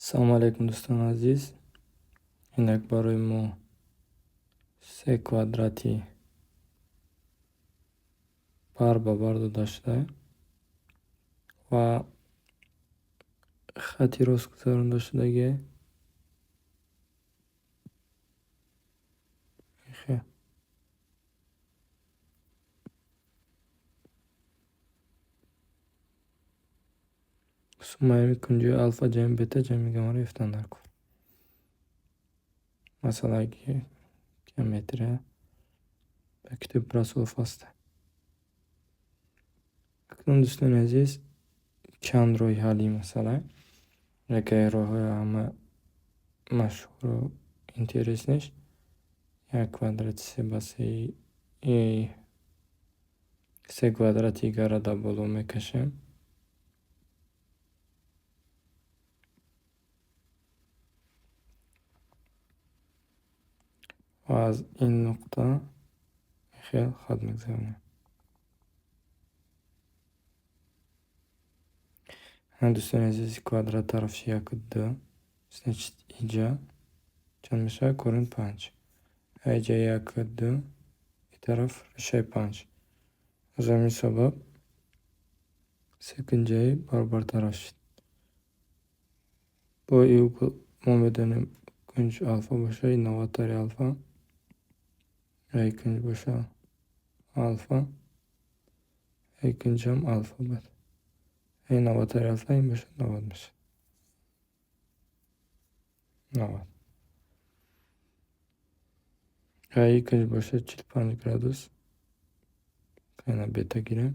Салому алайкум, дӯстони азиз. Инак, барои мо се квадрати бар ба бар дода шуда ва хати рост гузаронда шудагиа. Суммаи кунҷои алфа ҷамъи бета ҷамъи гаммаро ёфтан дар кор. Масъалаи геометрия дар китоби Расулов аст. Акнун, дӯстони азиз, чанд роҳи ҳалли масъала. Яке роҳҳои ҳама машҳуру интересный ш як квадрати се ба се квадрати дигарро дар боло мекашем. Ва аз ин нуқта хел хат мегузаронем. Дӯстони азиз, квадрат тарафи яку ду, значит, иҷа чанд мешавад? Корень панҷ. Иҷа яку ду, и тараф решаи панҷ. Аз ҳамин сабаб се кунҷаи баробар тараф шуд. Бо и мо медонем, кунҷ алфа боша, и навадтари алфа, ай кунҷ боша алфа, ай кунҷам алфа буд. Ай навадтари алфа, ин боша 90 мешавад. 90. Ай кунҷ боша 45 градус. Кайна бета гирем.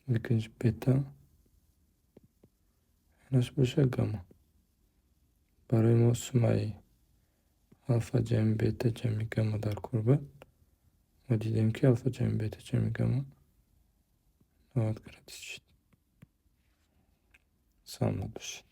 И кунҷ бета. Инаш боша гамма. Барои мо суммаи алфа ҷамъи бета ҷамъи гамма дар кор буд. Мо дидем, ки алфа ҷамъи бета ҷамъи гамма 90 градус шуд. Саломат бошед.